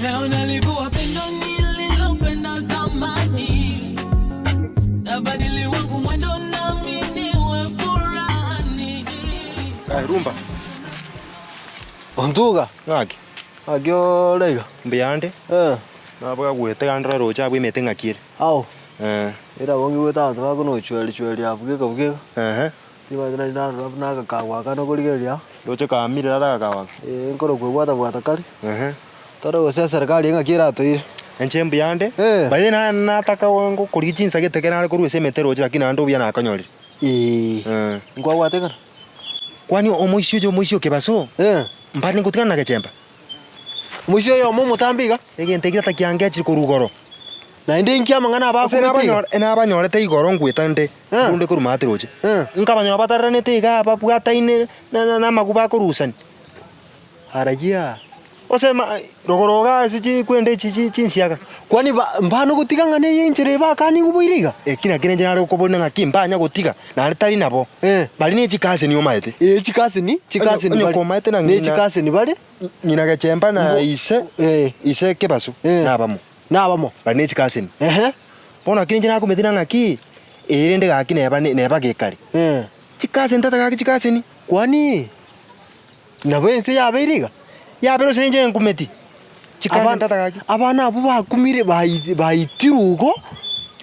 Leo nalivua pendo nililopenda zamani, nabadili wangu mwendo nami niwe furahani. Aye Rumba. Ontuga. Ng'aki? Ng'aki ore iga? Mbuyande. Eh. Nabo gagwete gande rore roche abwo emete ng'aki ere. Ao. Eh. Era abwo ngigwete abanto bakona gochweri chweri abwo geka bugeka. Ehe. Timanyeti nari narora buna agakago aka nokorigereria. Roche kaamire tata agakago aka. Ee nkorokwa ebwata bwata kare. Ehe. Tore gose eserekari eye ng'aki eratoire. Inche mbuyande. Eh. By the way naye nataka ngokorigia chinsa gete ekero nare korwa ase emete roche lakini naende obuya nakonyorire. Ee. Eh. Nkwabwate ng'ana? Kwani omoisia oyo omoisia o kebaso? Eh. Mbare ngotigana na gechemba? Omoisia oyomo omotambe iga. Egento ekio tata kiangechire korwa igoro. Naende inki amang'ana aba Ase akumete iga? nabanyore nabanyorete igoro ngweta nde, Eh. nkunde korwa maate roche. Eh. Nkabanyora batararanete igaa babwataine na- na- namaguba akorusani. Arayia. Gose ma rogoro igaa ase chikwende echi chi chinsiaga. Kwani ba mbano gotiga ng'a neye enchera ebe akanigwe boire iga? Eki nakio ninche nare gokoboria ng'aki mbanya gotiga, naende tari nabo. Eh. Baria ne chikaseni omaete. Ee chikaseni, chikaseni Onye bare. komaete na Ne ng'ina. chikaseni bare. Ng'ina gechemba na Mbo- ise, Eh. ise kebaso, Eh. nabamo. Nabamo. Baria ne chikaseni. Ehe. Bono naki ninche nakumeti na ng'aki, eye rende gaki neba neba gekare. Eh. Chikaseni tata gaki chikaseni. Kwani nabo ense yabeire iga? Yabeire gose ninche nkumeti. Chikaseni Abana tata gaki. abana abwo bakumire bai baitirwe igo,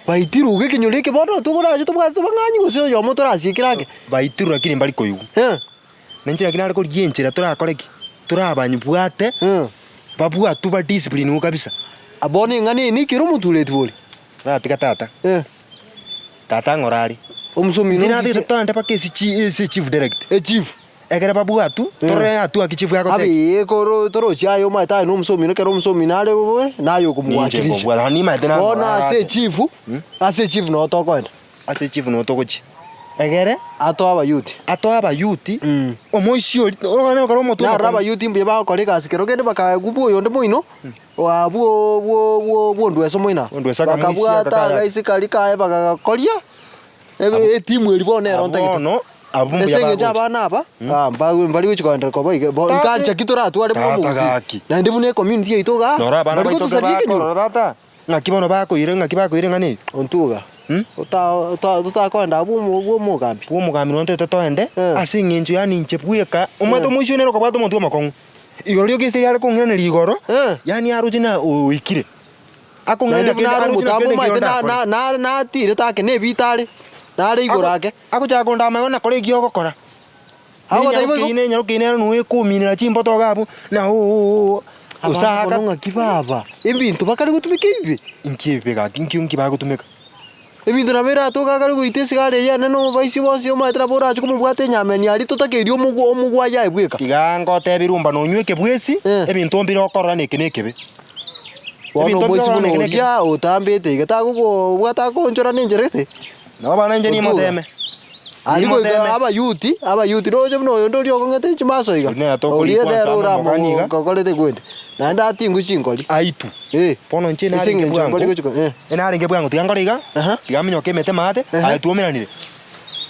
baitirwe igo ekenyoro eke bono tokorache tobwate tobang'anyi gose oyomo torasiekere ake. Baitirwe lakini mbari koigwa. Eh. Na inche naki nare korigia enchera torakore ki? Torabanyebwate, Eh. babwatwe ba discipline kabisa. Bono eng'ana eye neikere omotureti bori? Ratiga tata. Eh. Tata ng'ora are. Omosomi Inche noki natagete ki- toende mpaka ase chi ase chief direct. Echief. Ekere babwatwe, Eh. torore hatua ki chief agoteba. Abe ee koro torochi aye omanyete aye na omosomi ekero omosomi nare bobe, naye Ninche okomowakilisha. nkobwata, naende nimanyete Bono nang'ora ase are. echief, ase echief noo tokoenda. Ase echief noo togochia. Egere. Atoe abayuti. Atoe abayuti, omoisia oria, orogana rokare omotwe Narora omokong'u. abayuti mbuya bagokora egasi kero kende bakaegwa bwa oyonde moino, oa bwo bwo bwo bw'ondweso moino. Ondweso akamoisia Bakabwata akakaya. agaisi karia kaye bagagakoria, ebe etimu eria bono ero Abwo ntagete. bono, abwo Ase mbuya eng'encho bagocha. abana aba, ah, mba- mbari gochia koenderera koba iga, bo Tata- culture ki toratware buna Tata omogusii. gaki. Naende buna ecommunity yaito igaa, Noro abana mbari baito ekero gotosaria ekenyoro. bakorora tata, ng'aki bono bakoira ng'aki bakoira eng'ana eye. Ontuga. Totakoenda abwo bw'omogambi. Bw'omogambi nonya toete toende, Eh. ase eng'encho yaani inche bweka, omanyete Eh. omoisia oyo nere okobwata omonto omokong'u. Igoro rioka ase riare kong'iraneria igoro, Eh. yaani aroche na oikire. Naende Akong'iraneria buna kende are aroche na omotambe kende omanyete ekero na- ndakore. na- na- natirete ake na ebita are, nare igoro ake. Agochaka kondama igo nakora eki ogokora. Agoteba igo. Nenyaroke nenyaroke nero noe ekominera chimboto iga abwo, na ooh Abana osaka. bono ng'aki baba, ebinto bakare gotumeka ebibe. Inki ebibe gaki, inki inki bagotumeka? Ebinto nabo eratoke akare goita esigara eye enene omobaisi bonsi omanyete nabo orache komobwata enyameni aria totakeiri omogwa omogwayi aye bweka. Tiga ngotebie rumba nonywe ekebwesi, Eh. ebinto mbire okorora na eke na ekebe. Bono Ebinto mbire omoisi okorora buna na eke na ekebe. oria otambete iga tagokobwata akoonchora na enchera gete. Nabo abana inche Otuga. nimoteme. Aria goika Nimoteme. abayuti, abayuti roche buna oyonde oria okong'ete chimaso iga, Oria nere tokorikwa oria nere ase amamokani iga. oramogokorete kwende, naende atingwe chinkori. Aitu. Eh. Bono inche Ase narenge eng'encho bwango, mbari gochia ko- eh. enarenge bwango tiga nkore iga, Aha. tiga minyoke emete maate, Aha. aye twomeranire.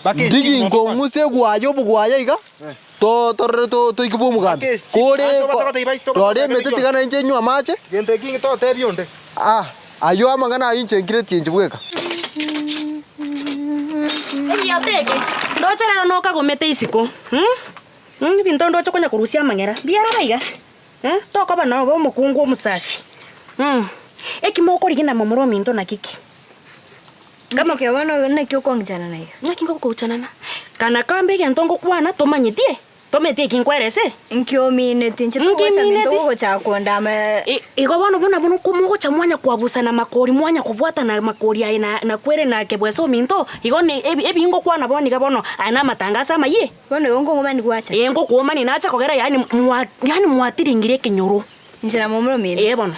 Mpaka Ndigi echief notokwane. nkong'use egwaye obogwaye iga, to- torore to- toike bwa omogambi. Mpaka echief, Kore naende obasa gotebia baise tobasa rora gotebia emete gionsi. tiga nainche nywe amache, Gento eki totebia onde. ah, ayio amang'ana ayio inche nkiretie inche bweka. Egiota eke, ndoche rero nokagomete isiko, mm, ebinto ndoche konya korusia amang'era, mbiaraba iga, eh, tokoba nobe omokungu omosafi, mm. Eki mokorigia na momura ominto naki ki? Kama Nki bono naki okong'ichana na iga? Naki ngokouchanana? Kana kambe egento ngokwana tomanyeti, tomanyeti eki nkwerese? Nki omineti inche togocha minto Nkimineti? ogochaka kondama I- Igo bono buna buna oko mogocha mwanya koabusana makori mwanya kobwatana makori aye na nakwere na kebwesa ominto, igo ne ebi ebingokwana bono iga bono aya namatangaso amayie. Bono igo nkong'omani gwacha. Ee nkokwomani nacha kogera yaani mwa yaani mwatiringire ekenyoro. Inche na momura omino. Ee bono.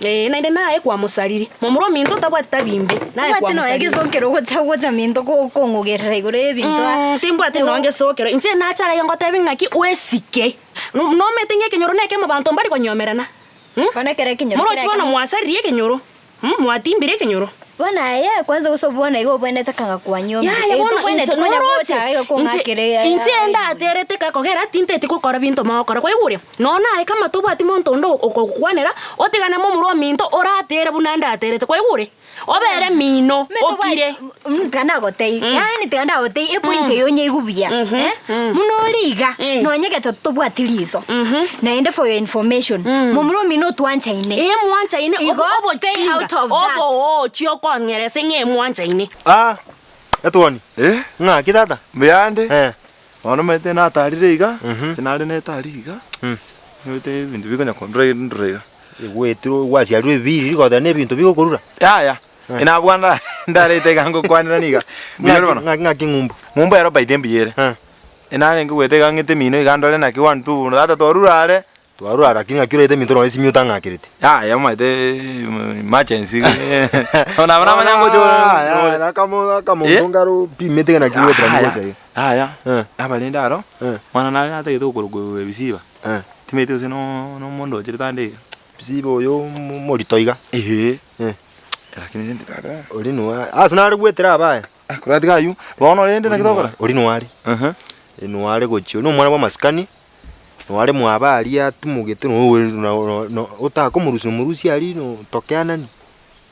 Ee naende naye kwamosariri. Momura ominto tabwati tabi mbe, naye Tobwati nonya kwamosariri. gesokero ogocha gocha minto ko- kong'ogerera igoro y'ebinto aa. Mm, timbwati nonya gesokero. Inche nache araiyo ngotebi ng'aki oesike. No- Nomete ng'a ekenyoro nekemo banto mbari konyomerana. Bono ekero ekenyoro Morochi kere bono ekemo. mwasaririe ekenyoro, mwatimbire ekenyoro. Bono aye kwanza gose bono iga obwenerete kanga kwanyomire. Yaya Eye bono tobwenereti inche konya noroche gocha iga inche kong'akera inche ndaterete kakogera tinteti gokora binto mogokora kwaigure? Nonya naye kama tobwati monto onde okogokwanera otigane momura ominto oratere buna ndaterete kwaigure? Obere mino okire. Tiga ndagotebie, yaani tiga ndagotebie epoint eye onyeigwe buya, eh, buna ore iga, nonya egento tobwati riso, naende for your information, momura omino otwanchaine. Ee mwanchaine, Igo, stay obochinga, out of that. oboochi okong'erese ng'a emwanchaine. Ah, etuoni. Eh? Ng'aki tata? Mbuyande? Eh. Bono omanyete natarire iga, ase nare netari iga, omanyete ebinto bikonya kondura ndura iga. Egwetirwe gwasiarirwe ebibiri rigoteba na ebinto bigokorura. Yaya, nabwana ndarete iga ngokwanera niga. Mbuya ore bono? Ng'aki ng'aki ng'umbu? Ng'umbu ero by the mbuya ere. Enarenge goeta iga ng'ete emino iga ndore naki one two tata twarure are. Twarure are lakini ng'aki oraete eminto nonye esimi otang'akereti. Yaya omanyete emergency bono nabo namanya ngocha ore. Akamonto nkare opimete ng'a naki goetera gocha iga. Yaya, abarende aro, mwana nare natagete gokorokwa ebisiba. Timanyeti gose nomonto ochire tande iga. Ebisiba oyo omorito iga. Eeh, lakini rende tata. Oria noa ase nare goetera abaya. Koratiga aywo, bono rende naki togokora? Oria noare. Noare gochia, oria nomwana bw'amasikani. Noare mwabo aria atimogete otakomorusia nomorusia aria tokeanani.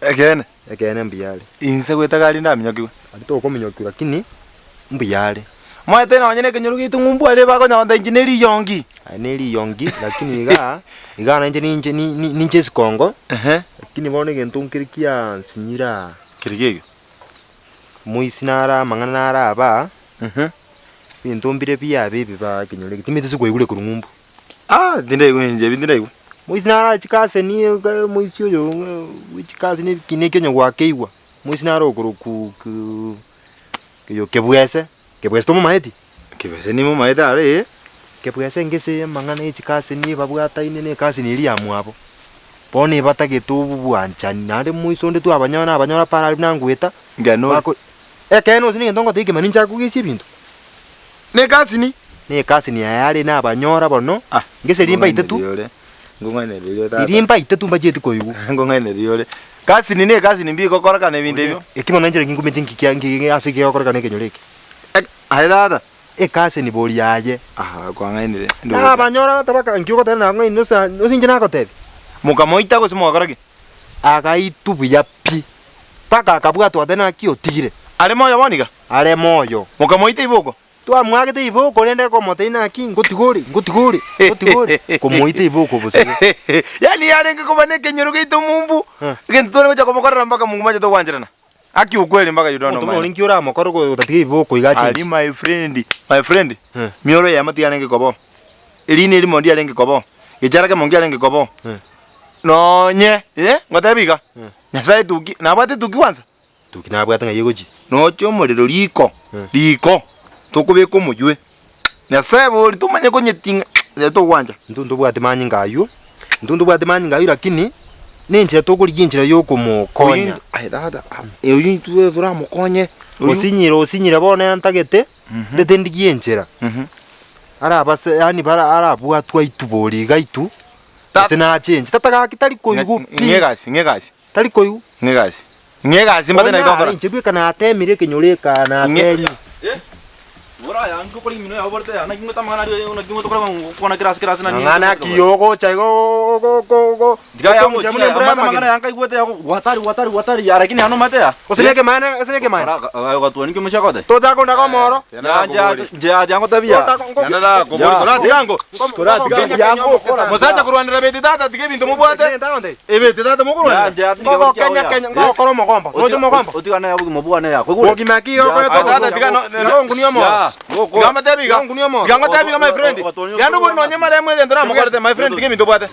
Ekeene. Ekeene mbuya are. Inse goetega aria ndaminyokigwe. Aria tokominyokiwa lakini mbuya are. Omanyete nonye na ekenyoro giaito ng'umbu aria bakonya gonta inche ne riyongi. Aye ne riyongi lakini igaa, igaa nainche ninche ninche esikongo, lakini bono egento nkere kiansinyire aa. Kere ki ekio? Moisi naro amang'ana naro aba. Ebinto mbire biabe ebibe aa ekenyoro eke, timanyeti ase kwaigure korwa ng'umbu. Ah, tindaigwa inche ebi tindaigwa. Moisi naro chikaseni moisi oyo bwe chikaseni ebikina ekio onye gwakeigwa, moisi naro okorokwa oyo kebwese, kebwese tomomaeti? Kebwese nimomaete aro eh. Kebwese ngese amang'ana ya chikaseni babwataine na ekaseni eria ya mwabo. Bono ebatagete obwanchani naende moiso onde twabanyora nabanyora para aria buna ngoeta, Ngeno ore. bako ekeene gose negento ngotebia ekemani ninche akogesia ebinto. Ne ekasini? Ne ekasini yaye are nabanyora bono, Ah, ngese riria mbaite tu, ngong'ainereria ore. Ngong'ainereria ore tata. riria mbaite tu mbachieti koigwa. Ngong'ainereria ore. Kasini ne ekasini mbigokorekana ebinto ebio. Eki bono inche naki nkumeti nki kia nki ase gegokorekana ekenyoro eke. Aye tata. Ekasini bori yaye. Aha, kwang'ainire. Nabanyora tabaka nki ogoteba nang'aini ose ose inche nagotebia. Mokamoita gose mogakora ki? Agaitwa buya pi, mpaka akabwatwa ate naki otigire. Are moyo bono iga? Are moyo. Mokamoita iboko? Twamwagete iboko rende komotebia naki ngotiga ore, ngotiga ore, ngotiga ore, komoita iboko bosa igo. Yaani yarenge koba na ekenyoro giaito mumbu, egento tware gocha komokorera mpaka Mungu machete gwancherana. Haki ukweli mpaka you don't know Omonto buna mind. ore nki oramokore otatiga iboko iga Aria achenche. my friend, my friend, mioro eyemo tiyarenge kobao, erina erimo ndiarenge kobao, gechara kemo nkiarenge kobao, nonye eh, ngotebi iga, Nyasaye etuki, nabwate etuki kwanza? Etuki nabwate ng'ai egochia? Noche omorero riko, riko, tokobeka omoywe, Nyasaye bori tomanye konyeting'a riria togwancha. Intwe ntobwati manyinga aywo, intwe ntobwati manyinga aywo lakini, nenchera tokorigia enchera ya okomokonya. Aye tata, oyio intwe toramokonye. Osinyire osinyire bono entagete, ndete ndigie enchera, arabase yaani bara arabwatwe aitwe bori iga aitwe, gose nachenche, tata gaki tari koigwa pi, Ng'a egasi, ng'a egasi, tari koigwa. ng'a egasi. Ng'a egasi mbate naki togokora. Inche bweka natemire ekenyoro eka natemire. Mang'ana aki ogocha iga okomucha buna embura y'amagena. Gose nekemaene gose nekemaene. Tochaka kondaga omoro. Mosacha korwanera beti tata tiga ebinto mobwate. Ebeti tata mokorwanera. Ngogokenya kenya ngogokora omogombo. Roche omogombo. Bogima ki okoreta Tata tiga no Tiga omoro. Tiga mbatebi iga. Tiga omoro. Tiga ngotebi iga my friend. Tiga ndobori nonye maremo egento namokorete my friend tiga ebinto obwate.